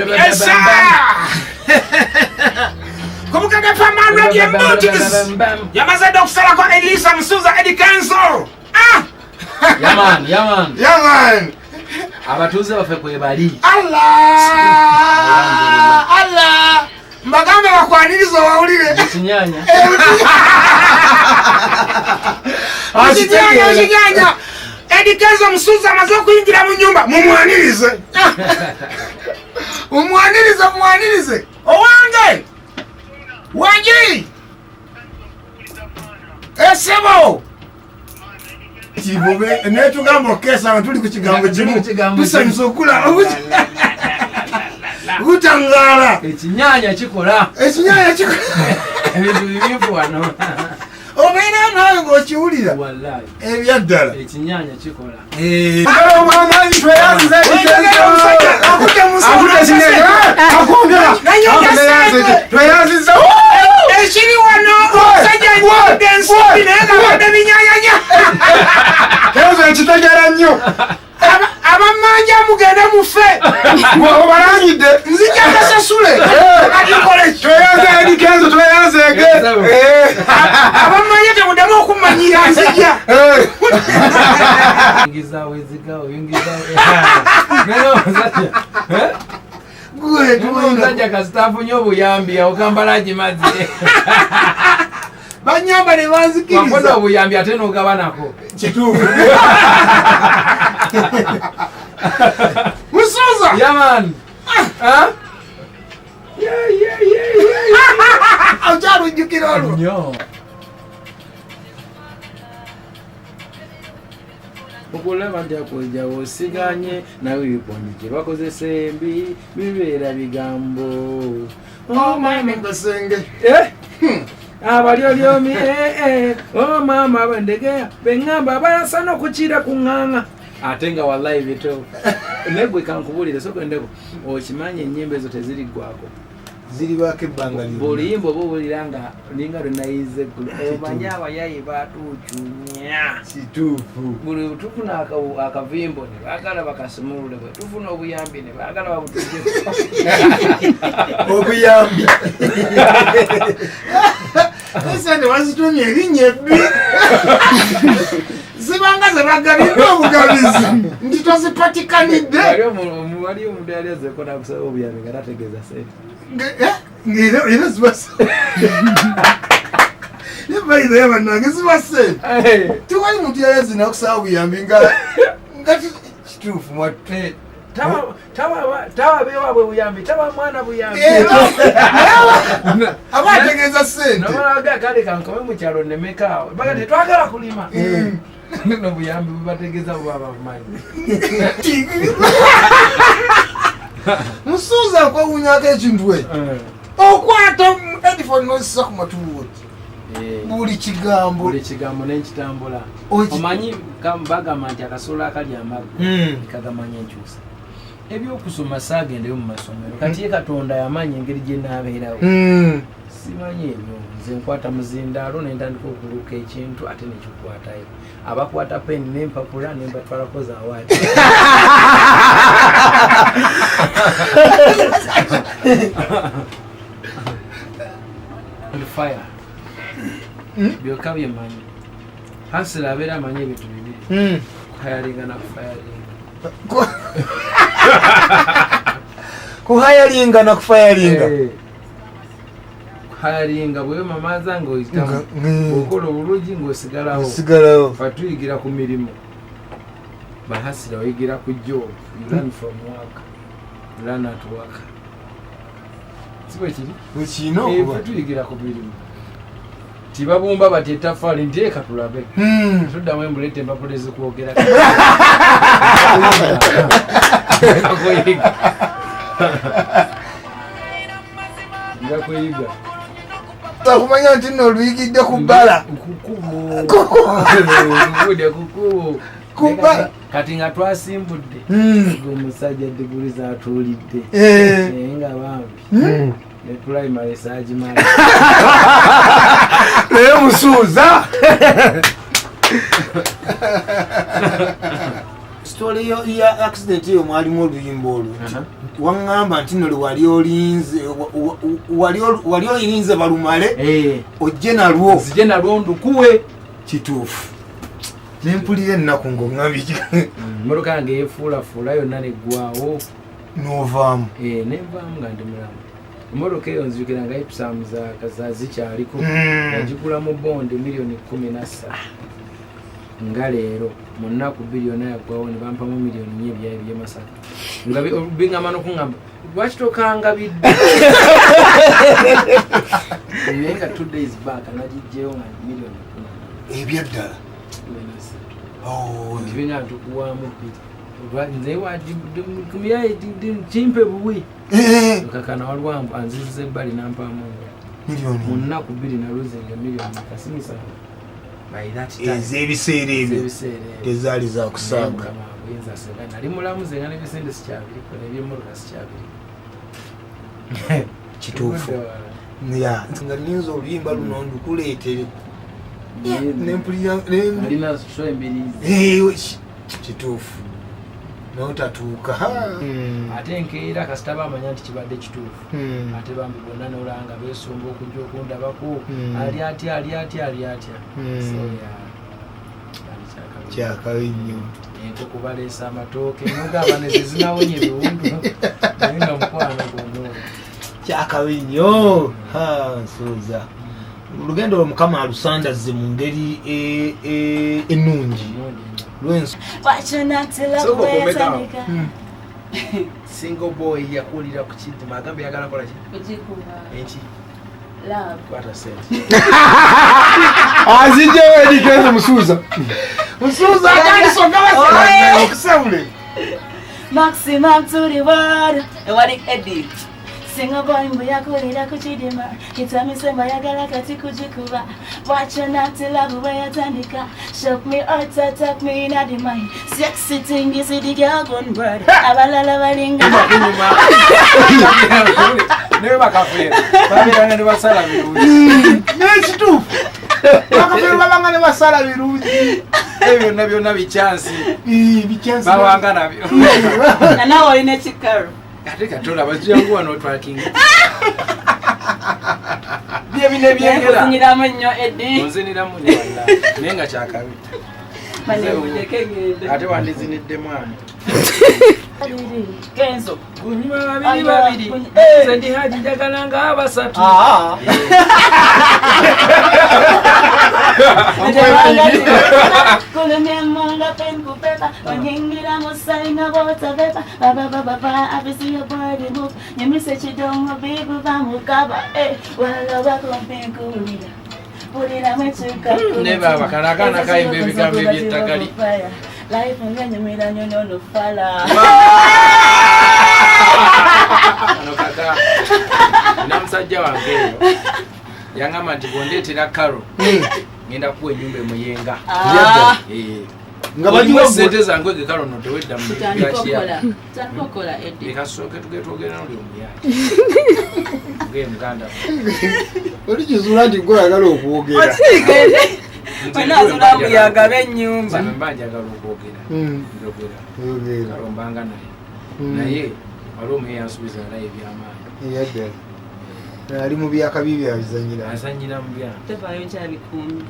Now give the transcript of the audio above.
Yes, sir! Kubukaga Fama Radio Motors. Yamaze dda okusalako Elisa Musuuza Eddie Kenzo. Ah! Yaman, yaman. Yaman. Abatuuze baffe kwe bali. Allah! Allah! Mbagambe bakwaniriza owawulire. Ekinyanya. Ekinyanya, ekinyanya. Eddie Kenzo Musuuza amaze okuyingira mu nnyumba mumwanirize. Mumwanirize, mumwanirize. Owange! Wangi! Esebo! Kibube netugamba okesa nga tuli ku kigambo kimu tusanyusa okulaba butangaala. Ekinyanya kikola. Ekinyanya kikola. Ebintu bibimpu wano. Obeera naawe ng'okiwulira. Wallahi. Ebyaddala. Ekinyanya kikola. Ekiri wano omusajja anyigidde ensimbi naye nga badde binyanyanya. Kenzo ekitegera nnyo. Abamanja mugende mufe. Obalangidde. Nzija mbasasule. Kati nkole ki? Tweyanze Eddy Kenzo, tweyanzeege. Abamanja temuddemu okumanyira nzija. Oyingiza weziga, oyingiza. Naye omusajja, eh? Gwe, Omusajja kasita afunye obuyambi awo Kampala agimaze. Banyamba ne banzikiriza. Wafuna obuyambi ate n'ogabanako. Kituufu. Musuuza. Yaman. Ah? Yeah, yeah, yeah, yeah. Okyalujjukira olwo? Nnyo. Okulaba nti akwejawo osiganye nawe ebipondi gye bakozesa embi bibeera bigambo. Oh, mama Kasenge. Eh? Abalyolyomi, eh, eh. Oh, mama bandegeya beŋŋamba abayasa n'okukira ku ŋŋaŋa ate nga wallahi bito naye gwe kankubuulire sooka endeko okimanyi ennyimba ezo teziriggwako ziribaako ebbanga lyonna. Bw'oluyimba oba owulira nga ninga lwe nayize eggulo omanyi abayayi batuucunya. Kituufu. Buli tufuna akavimbo ne baagala bakasimulule, bwe tufuna obuyambi ne baagala babutujjeko. Obuyambi. Esente bazitumye erinnya ebbi. Zibanga ze bagabidde obugabizi nti tozipatikanidde. Wali omuntu yali azzeeko n'akusaba obuyambi nga tategeeza sente. Era ziba sente. Naye bannange ziba sente. Tewali muntu yali azze n'akusaba obuyambi nga kituufu mwattu. Tawa bewaabwe buyambi, tawa mwana buyambi. Aba ategeeza sente. Nomalaga kale kankome mu kyalo nnemekaawo. Baga tetwagala kulima. N'obuyambi bubategeeza buba babumanyi. Musuuza nkwewuunyako ekintu ekyo. Okwata headphone n'ozissa ku matu oti. Buli kigambo. Buli kigambo n'enkitambula. Omanyi bagamba nti akasolo akali amaggo kagamanya enkyusa. Ebyokusoma saagendeyo mu masomero. Kati ye Katonda yamanya engeri gye naabeerawo. Simanyi ebyo. Nze nkwata muzindaalo ne ntandika okuluka ekintu ate ne kikwatayo. Abakwata peni n'empapula ne mbatwalako zawaadi. And fire. Byokka bye mmanyi. Hansel abeera amanyi ebintu bibiri. Kuhayalinga na kufayalinga. Kuhayalinga na kufayalinga. Kuhayalinga bwe mamaza ng'oyitamu. Bw'okola obulungi ng'osigalawo. Osigalawo. Fa tuyigira ku mirimu. Bahasira oyigira ku job. You learn from work. You learn at work. Si bwe kiri? Bwe kirina okuba. Ffe tuyigira ku mirimu. Tibabumba bati ettaffaali nti eka tulabe. Tuddamu embuleeta empapula ezikwogera. Kuyiga. Nja kuyiga. Okumanya nti nno oluyigidde ku bbala. Kukubo. Kukudde kukubo. Ku bbala. Kati nga twasimbudde, omusajja diguli zatuulidde naye nga bambi ne pulayimale saagimala. Naye musuuza. Story ya accident eyo mwalimu oluyimba olwo. Waŋŋamba nti nno lwe wali olinze, wali olinze balumale ojje nalwo. Nzije nalwo ndukuwe. Kituufu, nempulira ennaku ng'oŋŋambye. Emmotoka yange yeefuulafuula yonna neggwawo. N'ovaamu? Nenvaamu nga ndi mulamu. Emmotoka eyo nzijukira nga Ipsum za zikyaliko. Nagigula mu bondi miliyoni 13, nga leero mu nnaku 2 yonna yaggwawo ne bampamu miliyoni 4 ebyayi by'emasaka, nga biŋŋamba n'okuŋŋamba lwaki tokangabidde, naye nga 2 days back nagijjeyo nga miliyoni 10. Ebyaddala? 13. Oh. Nti binga ntukuwaamu bbiri. Nze kumyaye kimpe buwi. Kakana waliwo anziziza ebbali nampaamu nnya. Miliyoni. Mu nnaku 2 naluzinga miliyoni kasimisano by that time. Ez'ebiseera ebyo. Ez'ebiseera ebyo. Tezaali za Naye kusaaga. Mukama buyinza, senga nali mulamu zenga n'ebisente sikyabiriko, n'ebyemmotoka sikyabiriko. Kituufu. Tuvudde wala. Ya, nga ninza oluyimba luno ndukuleetere, nempulira Alina so embiriizi. Kituufu, notatuuka. Ate enkeera kasita bamanya nti kibadde kituufu, ate bambi bonna nolanga besumba okujja okundabako. Ali atya, ali atya, ali atya? So yeah, kyali kyakabi. Kyakabi nnyo. Enkoko baleesa amatooke, nogamba nezezinawonya ebiwundu, naye nga mukwano gwonna. Kyakabi nnyo. Ha, nsuuza olugendo lwo Mukama alusandazze mu ngeri ennungi lwenso. Sooka okomekawo. Single boy yakulira ku kidima, agamba yagala kola ki? Kugikuba. Enki? Love. Kwata sente. Azijjewo Eddy Kenzo musuuza. Musuuza atandise ogabasa okusabule. Maximum to the world. Ewali Eddie. Single boy mbu yakulira ku kidima, kitamise mbu ayagala kati kugikuba. Watch not love bwe yatandika. Shock me heart attack me in the mind. Sexy thing is the girl gone bird. Abalala balinga. Naye bakafeera babeeranga ne basala birungi. Nekituufu, bakafeero babanga ne basala birungi. Ebyo byonna byonna bikyansi. Bikyansi. Babanga nabyo. Na nawe olina ekikaro. Ate katolaba jangu wano otwakinga byebino ebyengera. Nkuzinyiramu nnyo Eddie. Onziniramu nnyo wallahi, naye nga kyakabi. Mane mundeke ngende. Ate wandiziniddemu ano. Kenzo. Gunyuma babiri babiri, nze ndi Haji, njagala nga abasatu. Ah. Kulumya pen ku paper, onyingira musayi nga bota pepa baba baba ba I see your body move, nyimise kidongo bibu bamukaba eh wala bakompinkulira pulira mwetuka. Ne baba, kano akaana kayimba ebigambo eby'ettagali. Life nganyumira nyo nofala. Kano kaka na musajja wange eyo yaŋŋamba nti bwondeetera Karo ngenda kuwa ennyumba emuyenga. Ah. Nga Oliwo bagiwa. Sente zange ege Karo no tewedda mu Tutandika byakiya. okukola, tutandika okukola Eddie. Leka sooke tuge twogera noli omuyaye ge muganda. Olikizuula nti gwe oyagala okwogera. Wena azula mbu yagaba ennyumba. Nze mba njagala okwogera, njogera. Oyogera. Karo mbanga naye, naye waliwo omuye yansuubiza alayo ebyamaanyi. Eyaddala ali mu byakabi byabizanyira. Azanyira mu byange. Tevaayo nkyabikuumi.